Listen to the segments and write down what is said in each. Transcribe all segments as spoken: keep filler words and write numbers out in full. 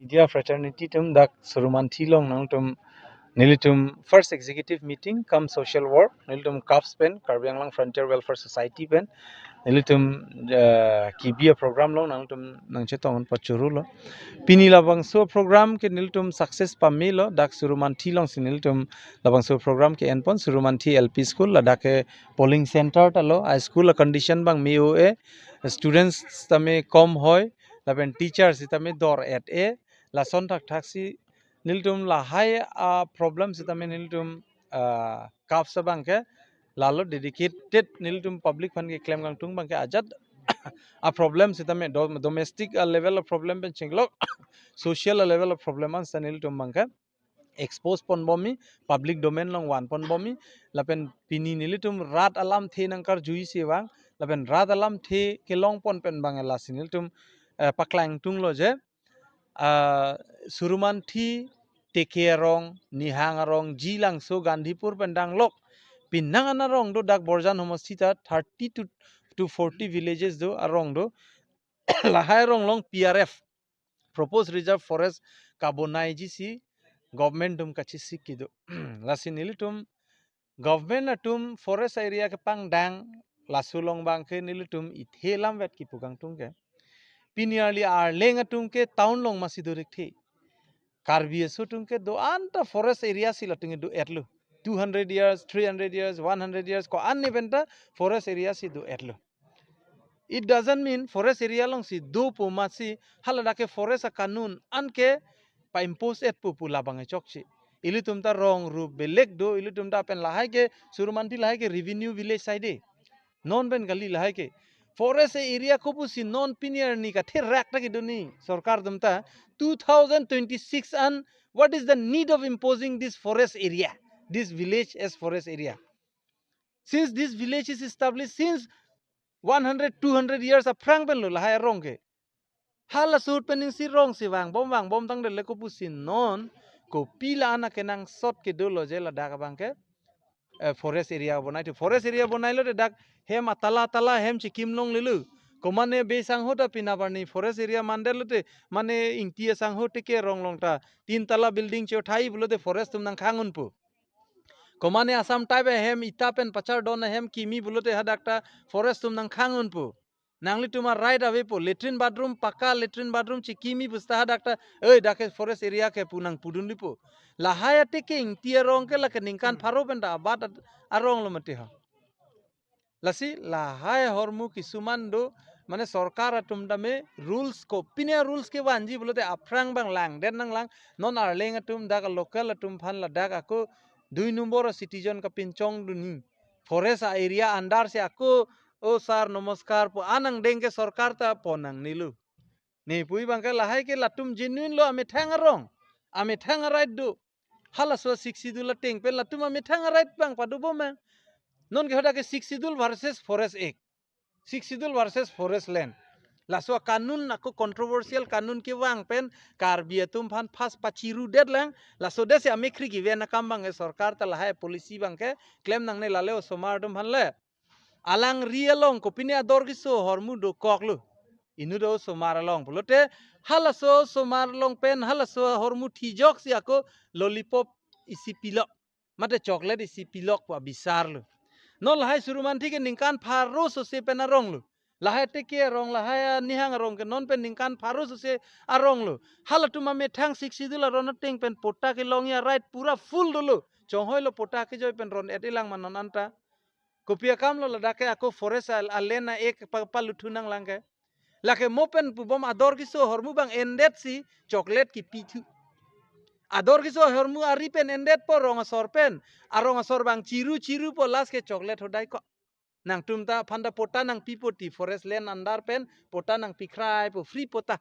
Media fraternity atum, dak Surumanthi along nangtum nelitum first executive meeting cum social work, nelitum KAFS pen, Karbi Anglong Frontier Welfare Society pen, nelitum, eh, kibi aprogram along nangtum nangchetong pachuru lo. Pini labangso program ke nelitum success pamelo, dak Surumanthi alongsi nelitum labangso program ke enpon. Surumanthi L P school, ladak ke polling center ta lo, a school a condition abang me-o-e, students tame kom hoi, lapen teachers tame dor-et-e, lason thakthaksi nelitum lahai aprogram sitame nelitum, ah, KAFS abang ke lalo dedicated nelitum public aphan keklem kangtung abang ke ajat aprogram sitame do-, domestic, ah, level aprogram pen chenglok social level aprogram an sita nelitum abang ke expose ponbom mi, public domain along van ponbom mi, lapen pini nelitum rat alamthe nangkarjuisi vang, lapen rat alamthe kelong pon pen abang lasi nelitum, eh, paklang tunglo je, ah, Surumanthi, Teke arong, Nihang arong, Jilangso, Gandhipur pen danglok penang an arong do, dak Borjan homosti ta thirty to, to forty villages do, arong do. Lahai arong along P R F, Proposed Reserve Forest kabonaiji si government atum kachesik kedo. Lasi nelitum government atum forest area kepangdang, laso along abang ke nelitum ithe lamvet kipu kangtung ke. Pini arli Arleng atum ke town along masi do-ik the. Karbi aso atum ke do-an ta forest area si latum do-etlo. Two hundred years, three hundred years, one hundred years, ko-an ni pen ta forest area si do-etlo. It doesn't mean forest area alongsi dopo amatsi haladak ke forest akanun an ke pa-impose-etpo pu labang chokche. Ilitum ta rong rup belek do, ilitum ta pen lahai ke, Surumanthi lahai ke revenue village side. Non pen kali lahai ke. Forest area kopusi non pini arni katherak ta kedo ni sorkar atum ta. Two thousand twenty-six an, what is the need of imposing this forest area, this village as forest area? Since this village is established since one hundred, two hundred years aphrang pen lo lahai arong ke. Halaso ahut pen ning si rong si vangbom vangbom tangdet le kopusi non kopi la-an akenangsot kedo lo je ladak abang ke, eh, forest area bonai thu. Forest area bonailo te dak hem atala atala hem chikim longlelo. Komane be sangho ta pini arni forest area mandetlo te, mane ingti asangho Teke arong along ta tin tala building chothai pulote forest atum nangkhang unpo. Komane Assam type ahem ita pen pachardon ahem kimi pulote hadak ta forest atum nangkhang unpo. Nanglitum a-right avepo, latrine bathroom, paka latrine bathroom chikimi pu seta hadak ta, "Oi, dak ke forest area ke," pu nangpudun dipo. Lahai Teke ingti arong ke lake ningkan pharo pen ta abat at-, arong lo mati ha. Lasi lahai ahormu kisuman do, mane sorkar atum tame rules ko, pini a-rules kevanji pulote aphrang abang langdet nanglang, non Arleng atum dak local atum aphan ladak ako dui nombor citizen kapinchongdunji. Forest a-area under si ako, "O sir, namaskar," pu an angdeng ke sorkar ta pon nangnelo. Ne puji abang ke lahai ke latum genuine lo, amethang arong, amethang a-right do. Halaso Sixth Schedule ateng pen latum amethang a-right abang padobom ma. Non ke hadak ke Sixth Schedule versus Forest Act, Sixth Schedule versus Forest Land. Laso kanun ako controversial kanun kevang pen Karbi atum aphan phas pachirudet lang. Laso desi amekhri keven akam abang ke sorkar ta lahai policy abang ke klem nangne lale osomar atum aphan le. Alangri along kopine ador keso ahormu dokoklo. Inut osomar along pulote halaso osomar along pen halaso ahormu thijok si ako lollipop isi pilok, mate chocolate isi pilok pu abisar lo. Non lahai Surumanthi ke ningkan pharo sose pen arong lo. Lahai Teke arong, lahai Nihang arong ke non pen ningkan pharo sose arong lo. Halatum amethang Sixth Schedule aron ateng pen patta kelongji a-right pura full dolo. Chonghoi lo patta kejoi pen ron-et-elang ma non anta. Kopi akam lo ladak ke ako forest a-, a-land a-act pa-, palut thu nanglang ke. Lake mo pen pubom ador keso ahormu abang endet si chocolate kipithu. Ador keso ahormu ari pen endetpo rong asor pen. Arong asor abang chiru chirupo, last ke chocolate hodai ko. Nangtum ta aphan ta patta nangpipo ti, forest land under pen patta nangpikraipo, free patta.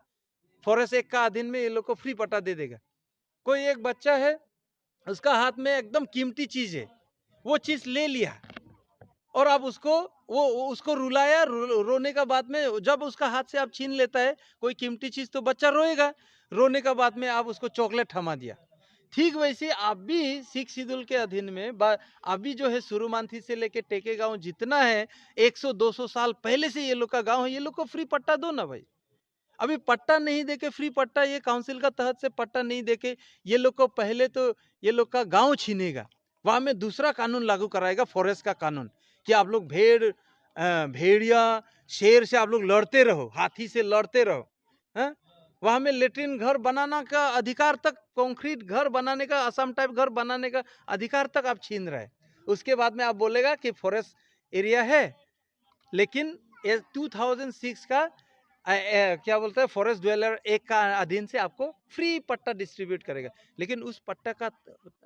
Forest Act ka adhin mein ye log ko free patta de dega. कोई एक बच्चा है, उसका हाथ में एकदम कीमती चीज है, वो चीज ले लिया और आप उसको, वो, वो उसको रुलाया, रो-, रोने का बाद में जब उसका हाथ से आप छीन लेता है कोई कीमती चीज, तो बच्चा रोएगा, रोने का बाद में आप उसको चॉकलेट थमा दिया। ठीक वैसे आप भी सिक्स शेड्यूल के अधीन में बा-, अभी जो है सुरुमांथी से लेके टेके गांव जितना है, एक सौ दो सौ साल पहले से ये लोग का गांव है, ये लोग को फ्री पट्टा दो ना भाई। अभी पट्टा नहीं देके, फ्री पट्टा ये काउंसिल का तहत से पट्टा नहीं देके, ये लोग को पहले तो ये लोग का गांव छीनेगा, वहां में दूसरा कानून लागू कराएगा, फॉरेस्ट का कानून, कि आप लोग भेड़, अ, भेड़िया, शेर से आप लोग लड़ते रहो, हाथी से लड़ते रहो, हैं? वहां में लेटरिन घर बनाना का अधिकार तक, कंक्रीट घर बनाने का, असम टाइप घर बनाने का अधिकार तक आप छीन रहे हैं। उसके बाद में आप बोलेगा कि फॉरेस्ट एरिया है, लेकिन ये टू थाउजेंड सिक्स का, अ, अ, क्या बोलते हैं, फॉरेस्ट ड्वेलर एक्ट का अधीन से आपको फ्री पट्टा डिस्ट्रीब्यूट करेगा। लेकिन उस पट्टा का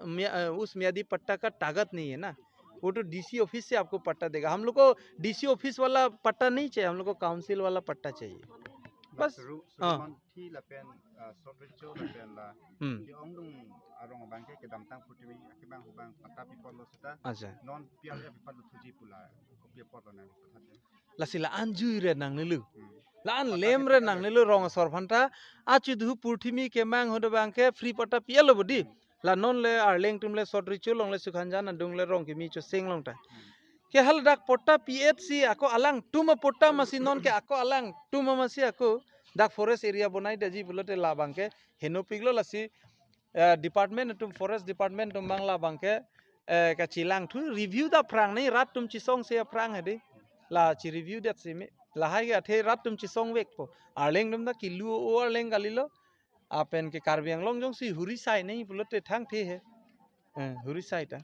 म्या-, अ, उस मियादी पट्टा का ताकत नहीं है ना, वो तो डीसी ऑफिस से आपको पट्टा देगा। हम लोग को डीसी ऑफिस वाला पट्टा नहीं चाहिए, हम लोग को काउंसिल वाला पट्टा चाहिए। बस। Ru-, हाँ। Suleiman Thi lapen, uh, Sot Recho lapen la, Hmm. Ki-ongdung arong abang ke kedamtang putimi akibang hubang patta pipotlo seta. Acha. Non P R F pipotlo thuji pu la, kopi apotlo nang patha de. Lasi la-an jui re nangnelo. Hmm. La-an Patta lem re pipotlo nangnelo rong asor aphanta. Achu duhu purthimi kemang ahut abang ke free patta pi-etlo bodi. Hmm. La non le Arleng atum le Sot Recho along le Sukhanjan adung le rong kimi choseng long ta. Hmm. Ke haladak patta P H C ako alangtum apatta masi non ke ako alangtum masi ako dak forest area bonai daji pulote labang ke henopiklo lasi, eh, department atum, forest department atum abang labang ke, eh, kachelangthu, review da aphrang ne rat atum chesong si aphrang hedi. La chi review det si me. Lahai ke athe rat atum chesong vekpo. Arleng atum da kilu o Arleng kalilo. Lapen ke Karbi Anglong jongsi huri sai ne pulote thangthe he. Eh, huri sai ta.